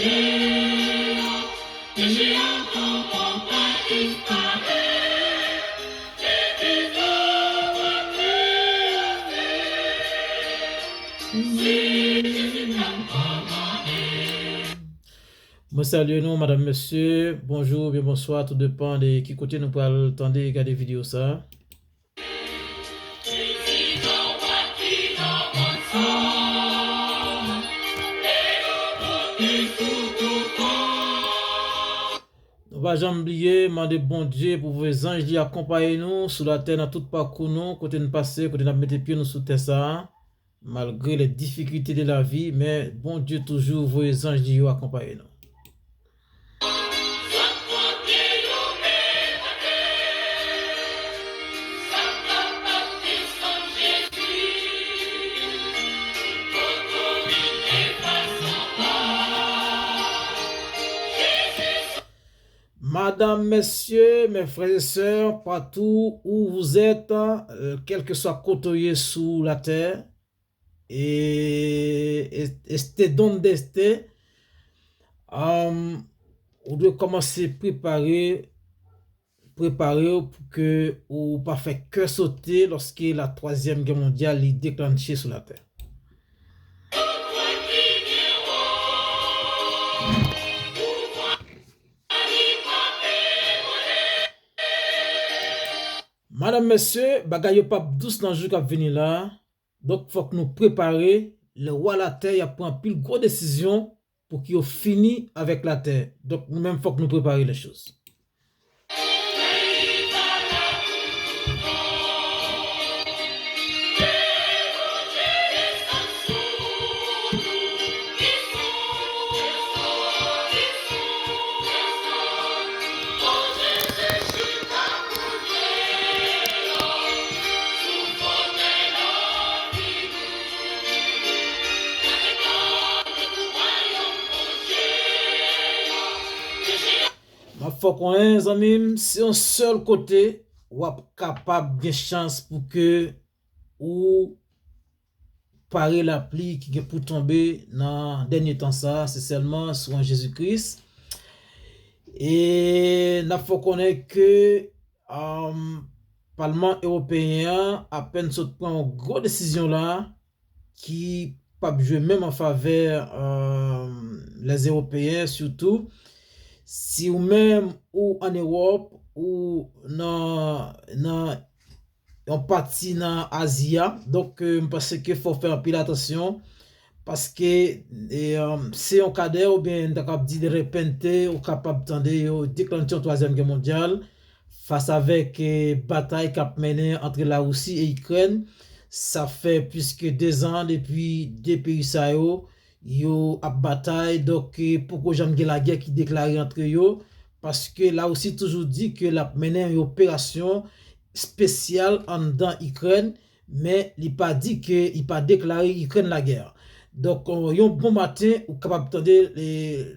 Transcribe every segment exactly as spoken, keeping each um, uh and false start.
Mwen salye nou, madanm, mesye, bonjou oubyen bonswa, tou depan de ki kote nou pral tande e gade videyo sa a. Nou pa janm bliye mande Bondye pou voye zanj li akonpaye nou sou latè nan tout pakou nou, kote n pase, kote n ap mete pye nou sou tè sa a. Malgre les difficultés de la vie, men Bondye toujou voye zanj li yo akonpaye nou. Madam, mesye, mes frères et sœurs, partout où vous êtes, euh, kèlkeswa kote w ye sou latè, e, e, este donde este, um, ou dwe kòmanse prepare, prepare w pou ke ou pa fè kè sote lòske la twazyèm gè mondyal li deklanche sou latè. Madanm, mesye, bagay yo p ap dous nan jou k ap vini la. Donk, fòk nou prepare. Lè wa latè, y ap pran anpil gwo desizyon pou ke yo fini avèk latè. Donk, nou menm, fòk nou prepare les choses. M ap fè w konnen, zanmi m, se yon sèl kote w ap kapab gen chans pou ke ou pare lapli ki gen pou tonbe nan dènye tan sa a, se sèlman sou an Jezi Kris. E n ap fè w konnen ke, um, Palman Ewopeyen an apèn sot pran yon gwo desizyon la, ki p ap jwe menm an favè, euh, les Ewopeyen, sitou si ou menm ou ann Ewòp, ou nan, nan yon pati nan Azi a. Donk, euh, m panse ke fò w fè anpil atansyon, paske, e, euh, se yon kadè oubyen, n ta kab di, de repente, ou kapab tande yo deklanche yon twazyèm gè mondyal fas avèk, e, batay k ap mennen antre Larisi e Ikrèn. Sa fè plis ke de zan depi de peyi sa yo, yo ap batay. Donk, e, poko janm gen lagè ki deklare antre yo, paske Larisi toujou di ke l ap mennen yon operasyon espesyal anndan Ikrèn, men li pa di ke, li pa deklare Ikrèn lagè. Donk, euh, yon bon maten, ou kapab tande, e,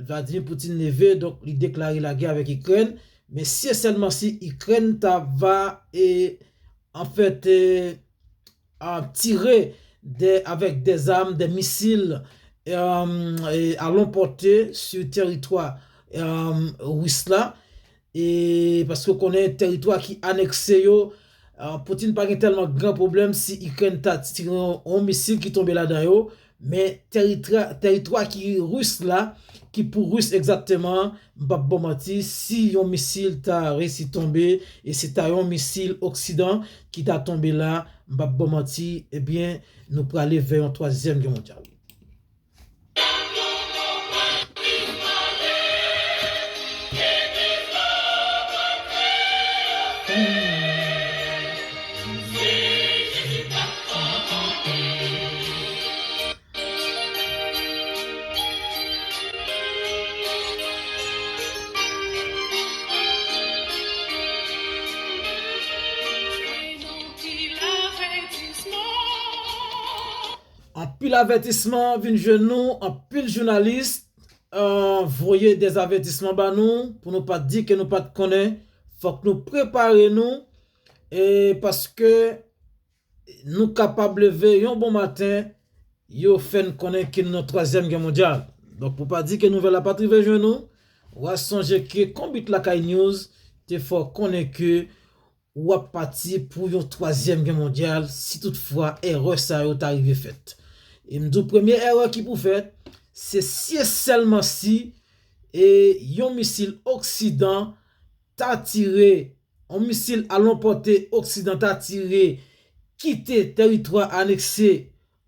Vladimir Putin leve, donk li deklare lagè avèk Ikrèn. Men si e sèlman si Ikrèn ta va, e, anfèt, e, a, tire de, avèk de zam, de misil, e, e, a long pòte sou teritwa, e, ris la, e paske w konnen teritwa ki anekse yo, a, Putin pa gen tèlman gran pwoblèm si Ikrèn ta tire yon, yon misil ki tonbe ladan yo, men teritwa, teritwa ki ris la, ki pou ris egzakteman, m p ap ba w manti, si yon misil ta resi tonbe, e se ta yon misil oksidan ki ta tonbe la, m p ap ba w manti, ebyen, nou prale vè yon twazyèm gè mondyal. Anpil avètisman vin jwenn nou, anpil jounalis, euh, voye dèzavètisman ba nou, pou nou pa t di ke nou pa t konnen. Fòk nou prepare nou, e paske nou kapab leve yon bon maten, yo fè n konnen ke nou nan twazyèm gè mondyal. Donk, pou pa di ke nouvèl la pa t rive jwenn ou, w a sonje ke Konbit Lakay News te fè w konnen ke w ap pati pou yon twazyèm gè mondyal si toutfwa erè sa yo ta rive fèt. E m di w, premye erè ki pou fèt, se si e sèlman si e yon misil Oksidan ta tire, yon misil a long pòte Oksidan ta tire, kite tèritwa anekse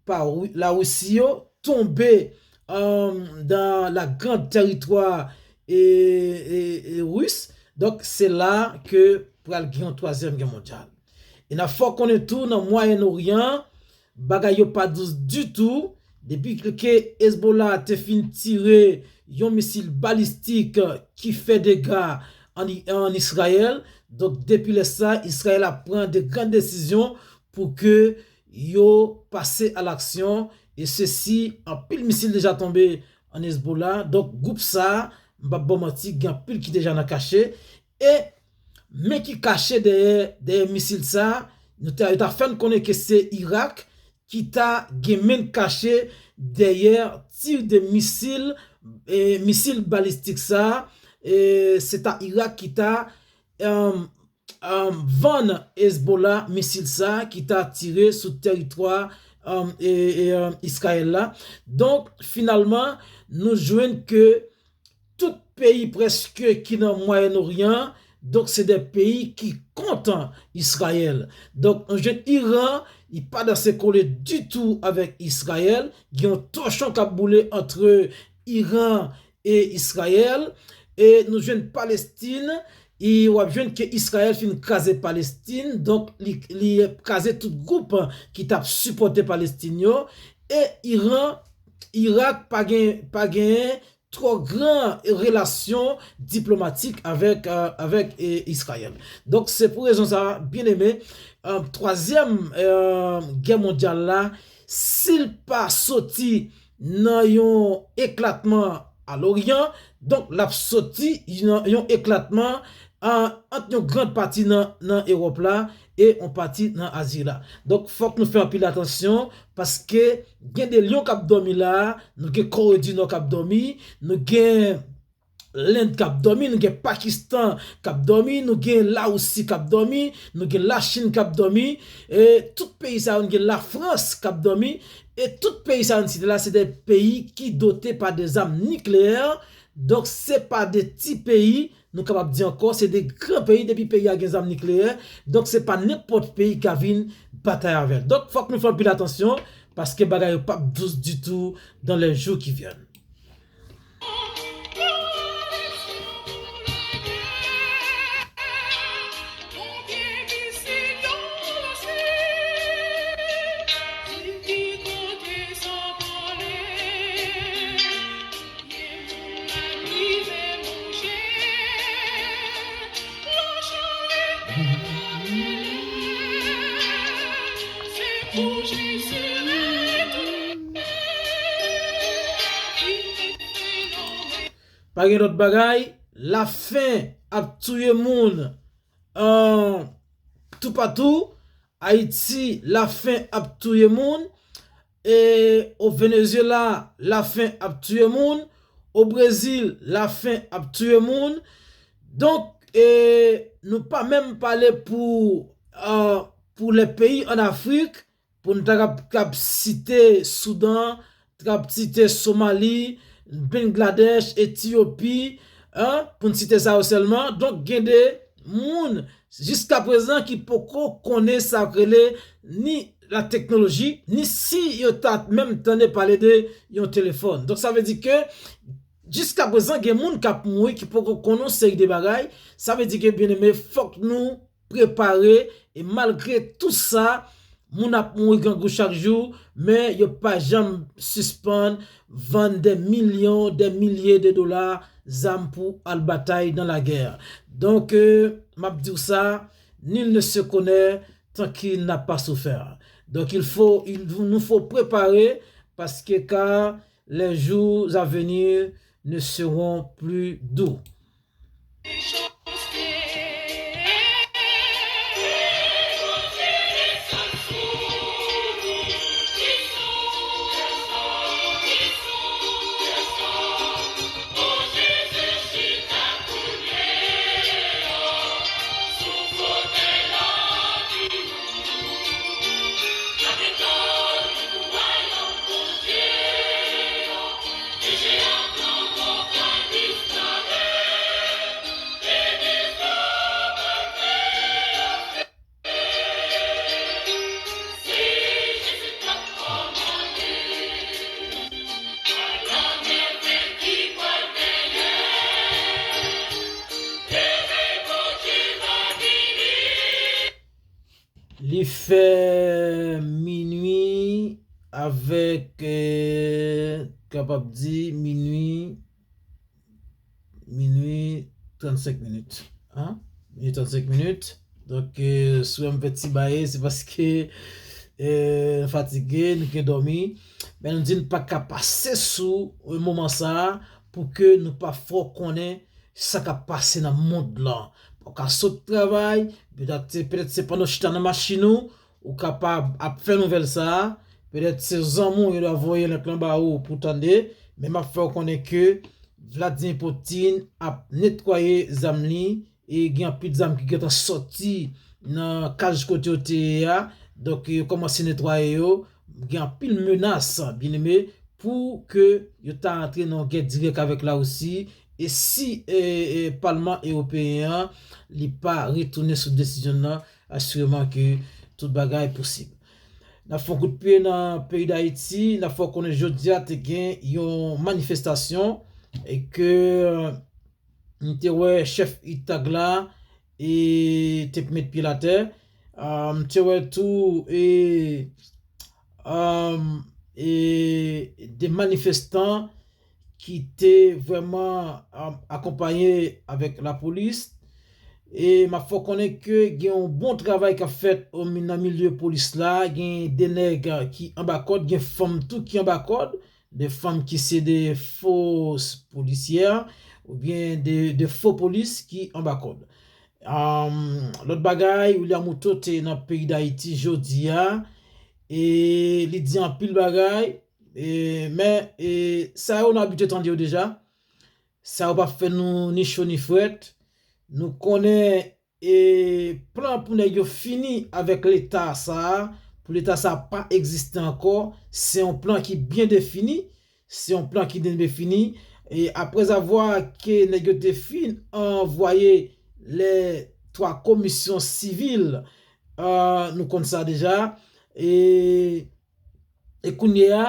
pa Ri- Larisi yo, tonbe um, dans la grande territoire e, e, e ris. Donk, se la ke pral gen yon twazyèm gè mondyal. E n ap fè w konnen tou nan Mwayen Oryan, bagay yo pa dous ditou. Depi ke Hezbollah te fin tire yon misil balistik ki fè dega an, an Izrayèl, donk depi lè sa, Izrayèl ap pran de grann desizyon pou ke yo pase a laksyon, e sesi, anpil misil deja tonbe an Hezbollah. Donk, gwoup sa a, m p ap ba w manti, gen anpil ki deja nan kache. E men ki kache dèyè, dèyè misil sa a, nou ta, yo ta fè n konnen ke se Irak ki ta gen men kache dèyè tir de misil, e, misil balistik sa a. E, se ta Irak ki ta um, um, vann Hezbollah misil sa a ki ta tire sou tèritwa um, e, e, um, Izrayèl la. Donk, finalman, nou jwenn ke tout peyi prèske ki nan Mwayen Oryan, donk se de peyi ki kont Izrayèl. Donk, nou jwenn Iran, li pa danse kole ditou avèk Izrayèl. Gen yon tòchon k ap boule antre Iran e Izrayèl. E nou jwenn Palestin, e w ap jwenn ke Izrayèl fin kraze Palestin, donk li, li kraze tout gwoup ki t ap sipòte Palestin yo. E Iran, Irak pa gen, pa gen twò gran relasyon diplomatik avèk, euh, avèk e, Izrayèl. Donk, se pou rezon sa, byeneme, euh, twazyèm euh, gè mondyal la, si l pa soti nan yon eklatman a Loryan, donk l ap soti nan yon eklatman an, ant yon gran pati nan, nan Ewòp la e yon pati nan Azi la. Donk, fòk nou fè anpil atansyon, paske gen de lyon k ap dòmi la, nou gen Kore di Nò k ap dòmi, nou gen Lend k ap dòmi, nou gen Pakistan k ap dòmi, nou gen Larisi k ap dòmi, nou gen Lachin k ap dòmi. E tout peyi sa yo, nou gen Lafrans k ap dòmi. E tout peyi sa yo n site la, se de peyi ki dote pa de zam nikleyè. Donk, se pa de ti peyi, nou kapab di ankò, se de gran peyi depi peyi a gen zam nikleyè. Donk, se pa nenpòt peyi k a vin batay avè l. Donk, fòk nou fè anpil atansyon, paske bagay yo p ap dous ditou dans les jours qui viennent. Pa gen lòt bagay, lafen ap touye moun, euh, toupatou. Ayiti, lafen ap touye moun. E o Venezuela, lafen ap touye moun. O Brezil, lafen ap touye moun. Donk, e, nou pa menm pale pou, euh, pou lè peyi an Afrik, pou n ta kab, kab site Soudan, kab site Somali, Bangladesh, Etyopi, hein, pou n site sa yo sèlman. Donk, gen de moun, jiska prezan, ki poko konnen sa k rele ni la teknoloji, ni si yo ta menm tande pale de yon telefòn. Donk, sa vle di ke, jiska prezan, gen moun k ap mouri ki poko konnen yon seri de bagay. Sa vle di ke, byeneme, fòk nou prepare, e malgre tou sa, moun ap mouri grangou chak jou, men yo pa janm sispann vann de milyon, de milye de dola zam pou al batay dans la guerre. Donk, euh, m ap di w sa, nul ne se connaît tant qu'il n'a pas souffert. Donc, il faut, il nous faut préparer parce que car les jours à venir ne seront plus doux. Fè minwi avèk, eh, kapab di minwi, minwi trannsenk minit. Hein? Minwi trannsenk minit. Donk, eh, si w wè m fè ti baye, se paske, eh, nou fatige, nou gen dòmi. Men nou di n pa ka pase sou, eh, moman sa a pou ke nou pa fè w konnen sa k ap pase nan mond lan. Ou ka sot travay, petèt se, petèt se pandan w chita nan machin ou, ou kapab ap fè nouvèl sa a. Petèt se zanmi w yo dwe voye link lan ba ou pou w tande, men m ap fè w konnen ke Vladimir Putin ap netwaye zam li, e gen anpil zam ki gentan sòti nan kaj kote yo te ye a. Donk, yo kòmanse netwaye yo. Gen anpil menas, byeneme, pou ke yo ta antre nan yon gè dirèk avèk Larisi. E si, e, e, Palman Ewopeyen an, li pa retounen sou desizyon nan, asireman ke tout bagay posib. N ap fè yon kout pye nan peyi Dayiti, n ap fè w konnen jodi a te gen yon manifestasyon e ke, e, m te wè chèf UTAG la e te met pye l atè. Ah, m te wè tou e, ah, e de manifestan ki te vrèman, ah, akonpaye avèk lapolis. E m ap fè w konnen ke gen yon bon travay k ap fèt o mi-, nan milye polis la. Gen de nèg, ah, ki anba kòd, gen fanm tou ki anba kòd, de fanm ki se de fo polisyè oubyen de, de fo polis ki anba kòd. Am, lòt bagay, William Ruto te nan peyi Dayiti jodi a, e li di anpil bagay, e, men, e, sa yo nou abitye tande yo deja. Sa yo p ap fè nou ni cho ni frèt. Nou konnen, e, plan pou nèg yo fini avèk leta sa a, pou leta sa a pa egziste ankò, se yon plan ki byen defini, se yon plan ki byen defini. E aprèzavwa ke nèg yo te fin anvwaye lè twa komisyon sivil, ah, nou konn sa deja, e e kounye a,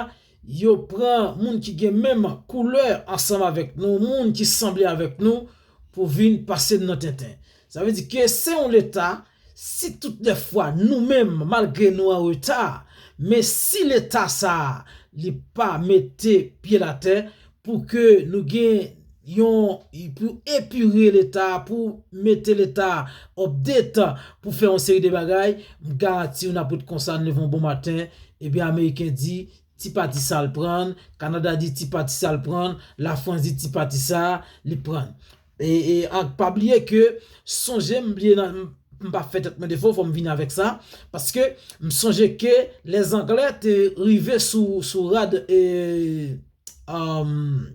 yo pran moun ki gen menm koulè ansanm avèk nou, moun ki sanble avèk nou, pou vin pase n nan tenten. Sa vle di ke se yon leta, si tout lè fwa nou menm, malgre nou an reta, men si leta sa a, li pa mete pye l atè, pou ke nou gen yon, pou epire leta, pou mete leta update, pou fè yon seri de bagay, m garanti w n ap ret konsa, n leve yon bon maten, ebyen, Ameriken di, ti pati sa l pran, Kanada di, ti pati sa l pran, Lafrans di, ti pati sa li pran. E, e, ak, pa bliye ke, sonje, m bliye nan, m, m pa fè tèt mwen defo, fò m vin avèk sa, paske m sonje ke lèzanglè te rive sou, sou rad, e, um,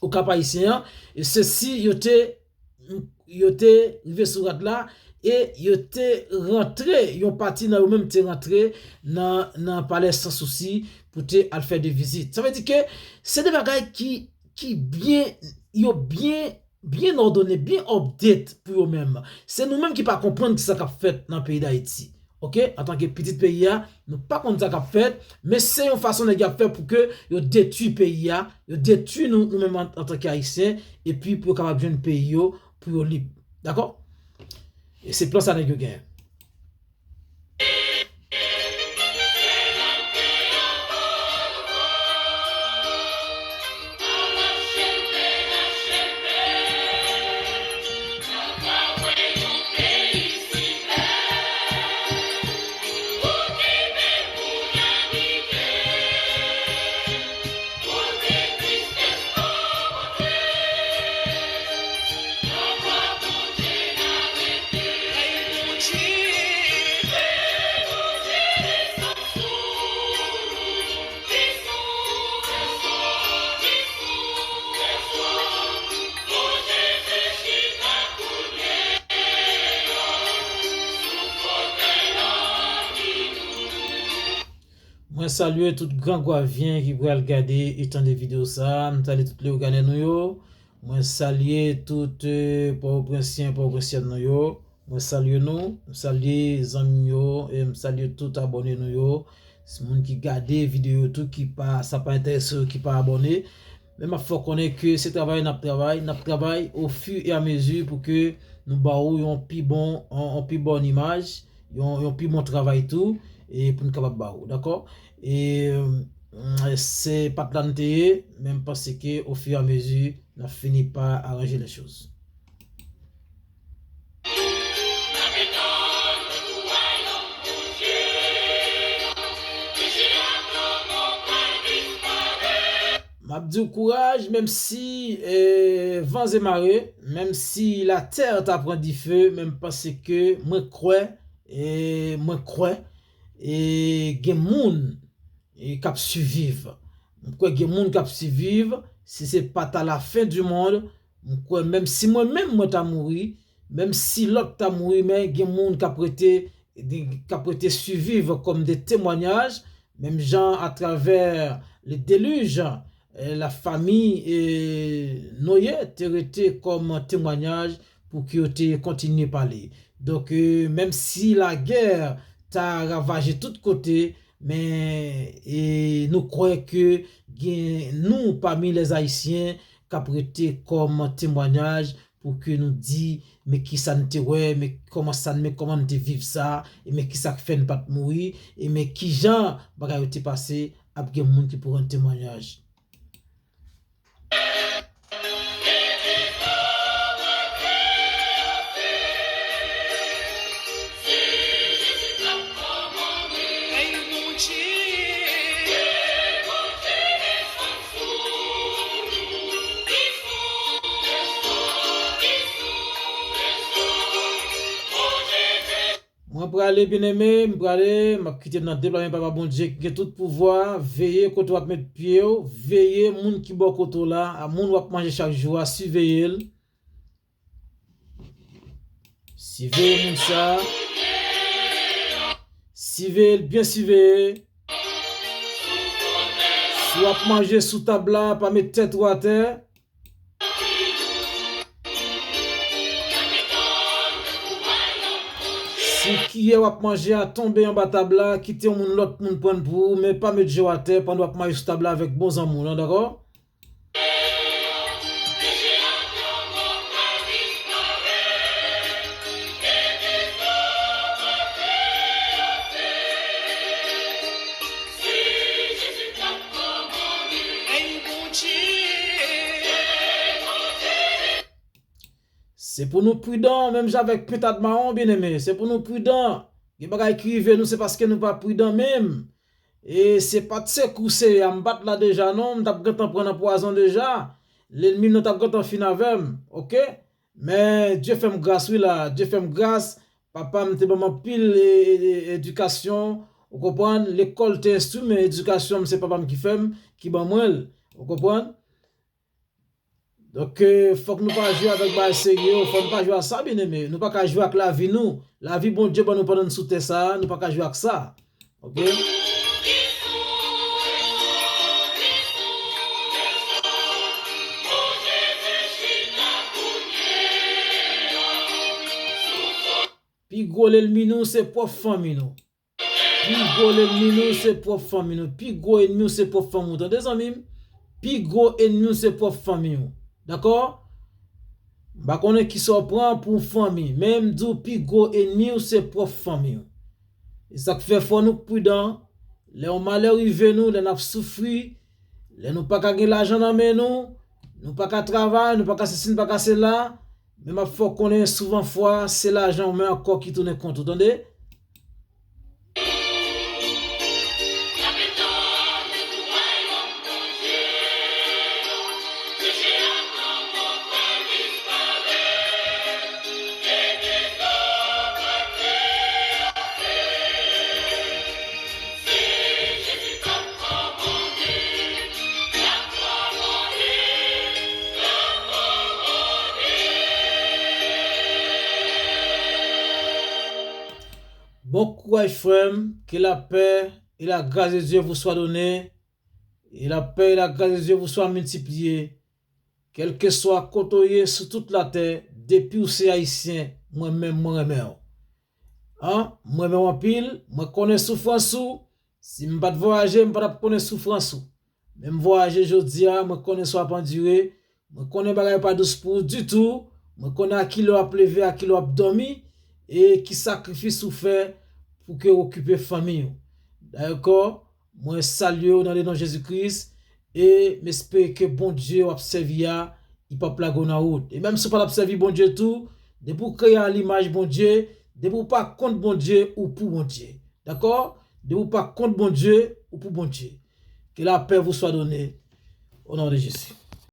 Okap Ayisyen an, e sesi yo te, yo te rive sou rad la, e yo te rantre, yon pati nan yo menm te rantre nan, nan palè Sansousi pou te al fè de vizit. Sa vle di ke se de bagay ki, ki byen, yo byen, byen òdone, byen update pou yo menm. Se nou menm ki pa konprann kisa k ap fèt nan peyi Dayiti. Oke, antanke pitit peyi a, nou pa konn sa k ap fèt, men se yon fason nèg yo ap fè pou ke yo detwi peyi a, yo detwi nou, nou menm an, antanke Ayisyen, epi pou yo kapab jwenn peyi yo, pou yo lib. Dakò? E se plan sa nèg yo genyen. Mwen salye tout Grangwavyen ki pral gade e tande videyo sa a. M salye tout Leyoganè nou yo. Mwen salye tout, eh, Pòtoprensyen, Pòtoprensyèn nou yo. Mwen salye nou. M salye zanmi m yo. E m salye tout abòne nou yo. Se moun ki gade videyo yo tou, ki pa, sa pa enterese yo, ki pa abòne. Men m ap fè w konnen ke se travay n ap travay. N ap travay au fur et à mesure pou ke nou ba ou yon pi bon, yon, yon pi bòn imaj. yon, yon pi bon travay tou, e pou n kapab ba ou, dakò? E, mm, se pa t la n te ye, men m panse ke ofiramezi, n ap fini pa aranje lè choz. M ap di w kouraj, menm si, eh, van e mare, menm si latè ta pran dife, men m panse ke mwen kwè, eh, mwen kwè, eh, gen moun, eh, k ap siviv. M kwè gen moun k ap siviv, si se pa ta la fen di mond, m kwè menm si mwen menm mwen ta mouri, menm si lòt ta mouri, men gen moun k ap rete, k ap rete siviv kòm de temwanyaj, menm jan atravè le delij, eh, la fami, eh, Noye te rete kòm temwanyaj pou ke yo te kontinye pale. Donk, eh, menm si lagè ta ravaje tout kote, men, eh, nou kwè ke gen nou pami lèzayisyen k ap rete kòm temwanyaj pou ke nou di, men kisa n te wè, men kòman sa, men kòman n te viv sa, e men kisa k fè n pa t mouri, e men kijan bagay yo te pase, ap gen moun ki pou rann temwanyaj. Mwen prale, byeneme, m prale, m ap kite m nan de bra men Papa Bondye ki gen tout pouvwa. Veye kote w ap met pye w, veye moun ki bò kote w la, a moun w ap manje chak jou a, siveye l. Siveye moun sa. Siveye l, byen siveye. Si w ap manje sou tab la, pa met tèt ou atè. Si kiyè w ap manje a tonbe anba tab la, kite yon moun, lòt moun pran l pou ou, men pa met je w atè pandan w ap manje sou tab la avèk bon zanmi w lan, dakò? Se pou nou pridan, menm jan avèk pentad mawon, byeneme. Se pou nou pridan. Gen bagay ki rive nou, se paske nou pa pridan menm. E se pa t sekou se a, m pa t la deja non, m t ap gentan pran nan pwazon deja. Lènmi m nan t ap gentan fin avè m, oke? Men Dye fè m gras wi la, Dye fè m gras. Papa m te ban m anpil, e, e, e, edikasyon, ou konprann? Lekòl te enstwi m, men edikasyon m se papa m ki fè m, ki ban mwen l, ou konprann? Donk, eh, fòk nou pa jwe avèk bagay serye yo, fòk nou pa jwe ak sa, byeneme. Nou pa ka jwe ak lavi nou. Lavi Bondye ban nou pandan n sou tè sa a, nou pa ka jwe ak sa. Oke? Pi gwo lènmi nou se pwòp fanmi nou. Pi gwo lènmi nou se pwòp fanmi nou. Pi gwo ènmi w se pwòp fanmi w. Tande, zanmi m? Pi gwo ènmi w se pwòp fanmi w. Dakò? M pa konnen kisa w pran pou fanmi, men m di w pi gwo ènmi w se pwòp fanmi w. E sa k fè fò nou pridan. Lè yon malè rive nou, lè n ap soufri, lè nou pa ka gen lajan nan men nou, nou pa ka travay, nou pa ka sesi, nou pa ka sela, men m ap fè w konnen souvan fwa, se lajan w men ankò ki tounen kont ou, tande? Bon kouraj, frè m. Que la paix et la grâce de Dieu vous soit donnée. Et la paix et la grâce de Dieu vous soit multipliée. Kèlkeswa kote w ye sou tout latè, depi w se ayisyen, mwen menm, mwen renmen w. An, mwen renmen w anpil, mwen konnen soufrans ou. Si m pa t vwayaje, m pa t ap konnen soufrans ou. Men m vwayaje jodi a, mwen konnen sa w ap andire, mwen konnen bagay yo pa dous pou ou ditou, mwen konnen a kilè w ap leve, a kilè w ap dòmi, e ki sakrifis ou fè pou ke w okipe fanmi w. Dakò? Mwen salye w nan le non Jezi Kris e m espere ke Bondye w ap sèvi a, li p ap lage w nan wout. E menm si w pa t ap sèvi Bondye tou, depi w kreye a limaj Bondye, depi w pa kont Bondye, ou pou Bondye. Dakò? Depi w pa kont Bondye, ou pou Bondye. Que la paix vous soit donnée. Au nom de Jésus.